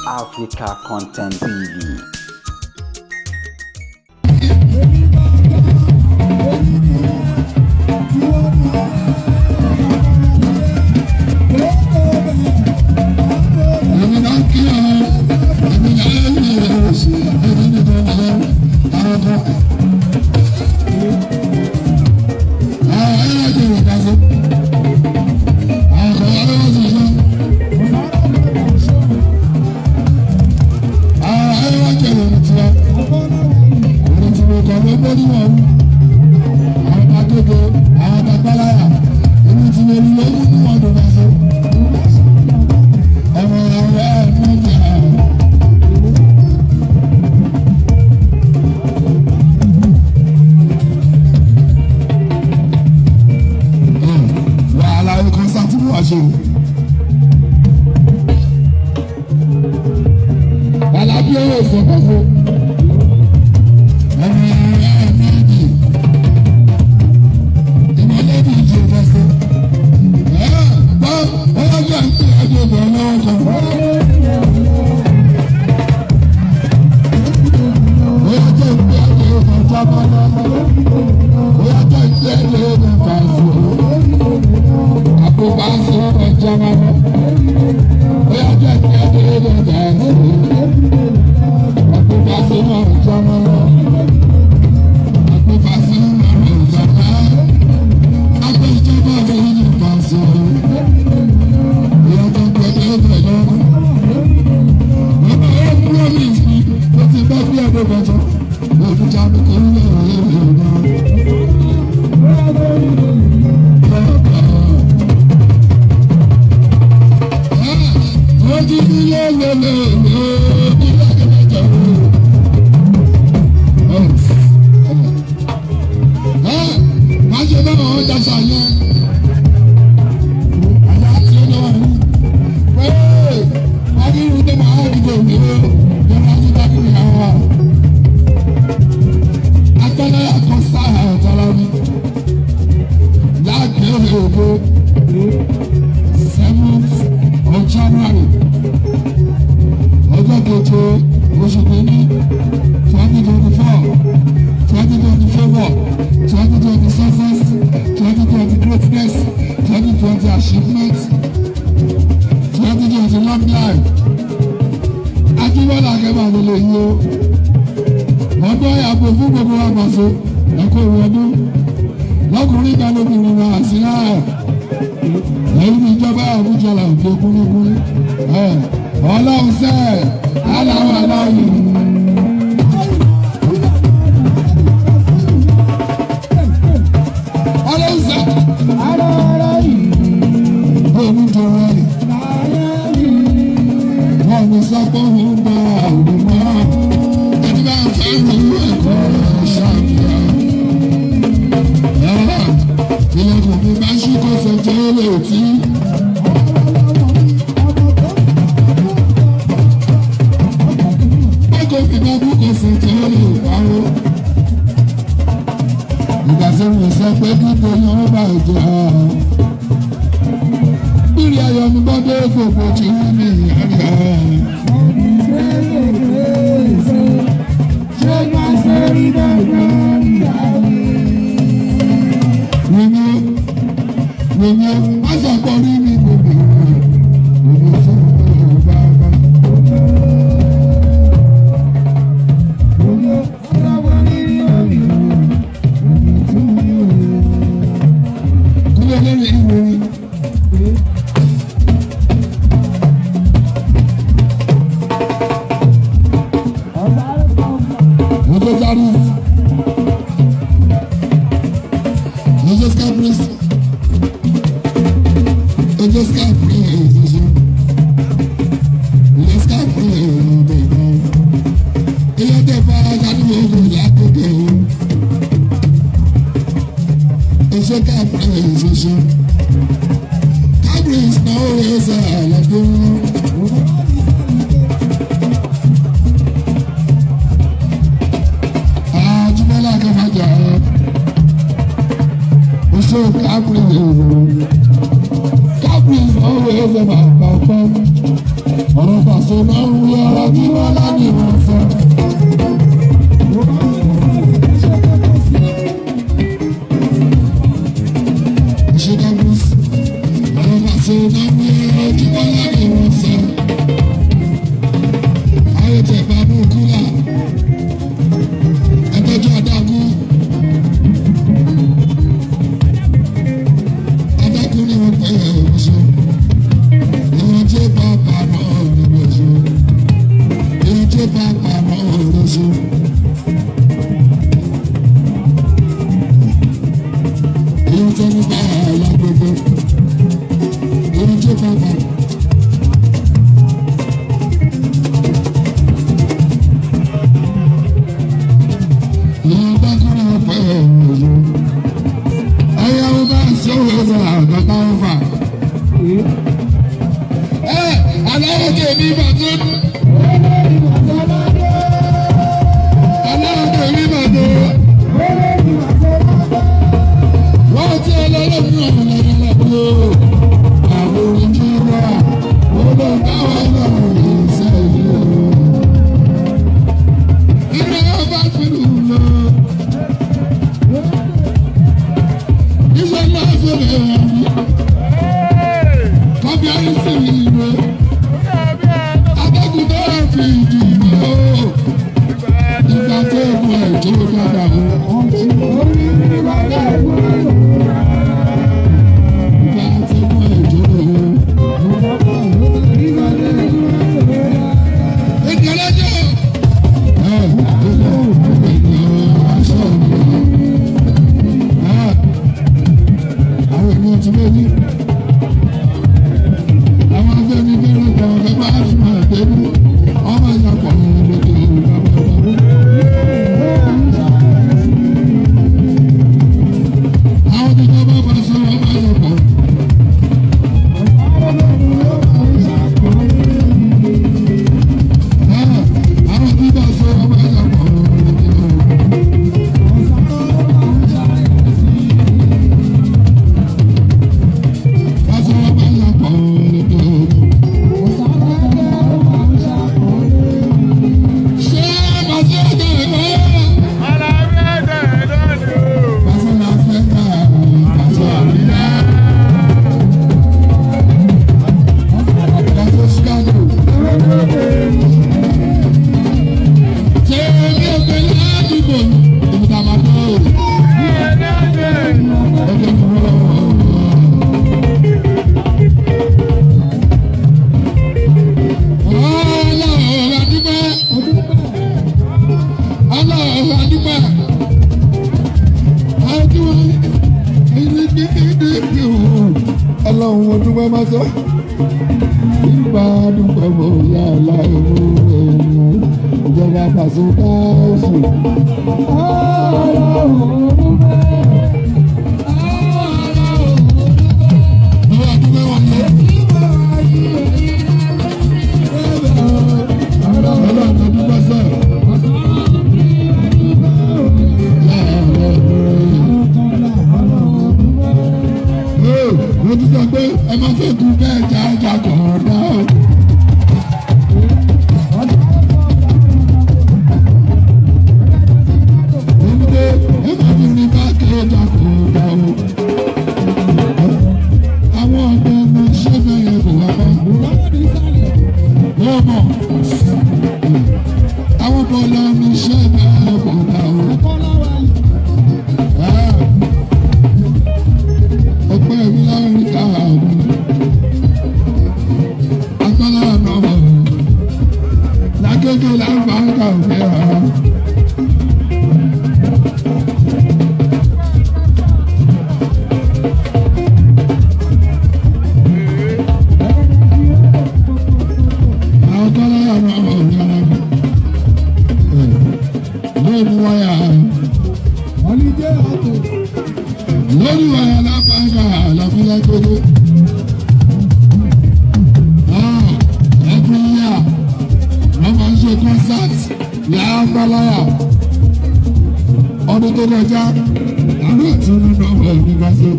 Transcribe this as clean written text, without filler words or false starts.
Africa Content TV. Èmi náà kí ọ, èmi náà lè èmi nìkan náà àwọn kan. Àwọn ẹ̀rọ ti rò pàṣẹ. Àwọn kan wá lọ́wọ́ sí iṣẹ́. Àwọn ẹ̀rọ ti rò ní tiwa. Òun ti rò kàn ló gbé níwọ̀n. Àwọn bá kéde, àwọn bá gbáláyà. Èmi ti rò ní lógún níwọ̀n tó pàṣẹ. Ọmọ ọ̀rẹ́ mi jẹ́. Wàhálà ẹ̀kọ́ sátúrú àṣẹ o. Alábí ọ̀rọ̀ ìfọ̀kànfọ̀. Ọmọ ọ̀rẹ́ mi jẹ́. Ìmọ̀lẹ́bí ìjì ìfọ̀fọ̀. Ẹ̀ bá ọlọ́jà ń pè ájò bọ̀ lọ́wọ́ kan. Ọlọ́jà ń pè ájò bọ̀ jábọ́ lọ́wọ́. Ọlọ́jà ń pè ájò bọ̀ fàṣọ. Àkóbá sọ̀rọ̀ jábọ́ lọ́wọ́. Ọlọ́jà ń pè ájò bọ̀ fàṣọ. Àkóbá sọ̀rọ̀ jábọ́ lọ́wọ́. Àkóbá sọ̀rọ̀ jábọ́ lọ́wọ́. Àpò ìjọba fún fàṣọ. Ìyàtọ̀ pẹ̀lú ẹgbẹ̀rún. Bàbá ó promise mi, ó ti bá bí ẹgbẹ́ bàtà. Òkúta mi kò ní lè rí ìrìnà. Ó ti ní lélelele ní ẹgbẹ̀jọ. Má ṣe bá àwọn ọjà ṣàyẹn. Àyà tí ó lọ́wọ́ ní. Pé adírú tó máa ń dìbò ní o, yọ̀rọ̀ ajé dájú ní àwọn. Akọ́láyà kan sáà ọ̀tara mi. Láàgbé ògbó 7th of January ọjọ́ keje oṣù kìíní 2024, 2024, 2020 success, 2020 greatness, 2020 achievement, 2020 long life. Ajíbọ́lá akẹ́bà ló lè yí o. Ọdún àyàbò fún gbogbo wa pàṣẹ ẹ̀kọ́ ìwé ọdún. Lọ́kùnrin kan lóbìnrin wa àsíá ẹ̀. Ẹ̀yin ìjọba Àbújá là ń gbé kúrúkúrú. Ọlọ́run sẹ́ẹ̀, aláwọ̀ aláwọ̀. Ọlọ́run sẹ́ẹ̀. Bóun jọrọ rẹ̀. Wọ́n ní sọ́kọ́ ń bá òun mọ́. Ẹni bá ń fẹ́ rú ẹ̀kọ́ ṣàmìlà. Ilẹ̀kùn mi bá ṣí kó sọ tó lè tí. Bákan mi bá kú kó sọ tó lè parọ́. Ìgbà tí mo sọ pé kíkó ni wọ́n bá jẹ́ ọ́. Bírí ayọ̀ mi bá dé gbogbo tí wọ́n ní ìyá. Mímú mímú má sọ pé orí mi gbogbo gbogbo tó ń bá bá. Kúlẹ̀ lórí ìwé. Ojo Jaris. Ojo Scabrus. Pàṣẹ náà ń wí ọ̀rọ̀ tí wọ́n láti wọ́n sọ. Ṣé dábùs? Ọ̀rọ̀ Pàṣẹ náà ń wí ọ̀rọ̀ tí wọ́n láti wọ́n sọ. Ayé tẹ̀ bá mú kúlà. Ẹgbẹ́jọ́ adágún. Adágún ni wọ́n pè é oṣù. Ìwọ̀n tí ó bá pàmò ní oṣù. Ìwọ̀n tí ó bá pàmò ní oṣù. Ìwọ̀n tí ó ní bá àyà gbogbo. Ìwọ̀n tí ó bá pàmò. Ìwọ̀n bá kúrò pè é oṣù. Ẹyẹ wo bá ṣe òwe sọ àgbàtà ọ̀fà. Ẹ aláwọ̀ tèmi bàtún. Aláwọ̀ tèmi bàtún. Wọ́n ti ọlọ́lọ́dún ọ̀nà lọ́dún. Àwọn ìjọba olóńgbàwọ̀ náà lè sẹ́yìn o. Ìrẹ́ ọba fìlú lọ. Iṣẹ́ náà fẹ́rẹ̀ ẹ̀rí. Kábíyèsí ìwé. Adágún náà fi ìdìbò. Ìgbà tó mú ẹ̀jọ́ dáadáa o. Ìgbà tó mú ẹ̀jọ́ o. Ìkẹlẹ́jọ́. Ẹ ẹ aṣọ mi. Àwọn ènìyàn ti lé ní. Àwọn afẹ́mi bẹ̀rẹ̀ kan fẹ́ máa fún àgbẹ̀mú. Ọmọ ìyàpọ̀ lókè bàbá bàbá. Àwọn tí wọ́n bá bá sọ wọ́n máa yọ̀pọ̀. Àwọn tí bá sọ wọ́n máa yọ̀pọ̀ lókè bàbá. Bá sọ wọ́n máa yọ̀pọ̀ lókè bàbá. Ṣé Pàṣẹ ọjọ́ ẹ̀kọ́? Pàṣẹ la fẹ́ ká Pàṣẹ àríyá. Pàṣẹ Chicago. Ṣé mi ò pè ládùúgbò ìbùdó àmàdó? Ẹgbẹ́ mi wọ́n lọ́wọ́. Ọlọ́run adúpẹ́. Ọlọ́run adúpẹ́. Ọlọ́run ọdún mẹ́ máa sọ. Ìgbà dúpẹ́ mo yá ọ̀la ìlú èèyàn ìjọba pàṣẹ káàsì. Ìwà dúpẹ́ wọn lé. Ọlọ́run ọdún sọ. Mo ti sọ pé ẹ máa fẹ́ kú bẹ́ẹ̀ já ọjà kọ̀ọ̀dá o. Mo ní pé ẹ máa fi rin bá kí ọjà kọ̀ọ̀dá o. Àwọn ọ̀dọ́ ọmọ iṣẹ́ bẹ́ẹ̀ yẹn kò wá mọ́. Wọ́n mọ̀. Àwọn bọ́ọ̀lù ọmọ iṣẹ́ bẹ́ẹ̀ yẹn kò wá o. Ọpẹ́ mi láàrin káàmù agbára náà lágége láǹfààní òfin hàn. Àwọn tọ́lá náà òfin hàn lórí wáyà lórí wáyà lápáta àlàfíà gbogbo. Every year, wọ́n máa ń ṣe concert lágbáláyà. Ọdún tó kọjá, àrùn tí nínú ọmọ ìgbà ṣe.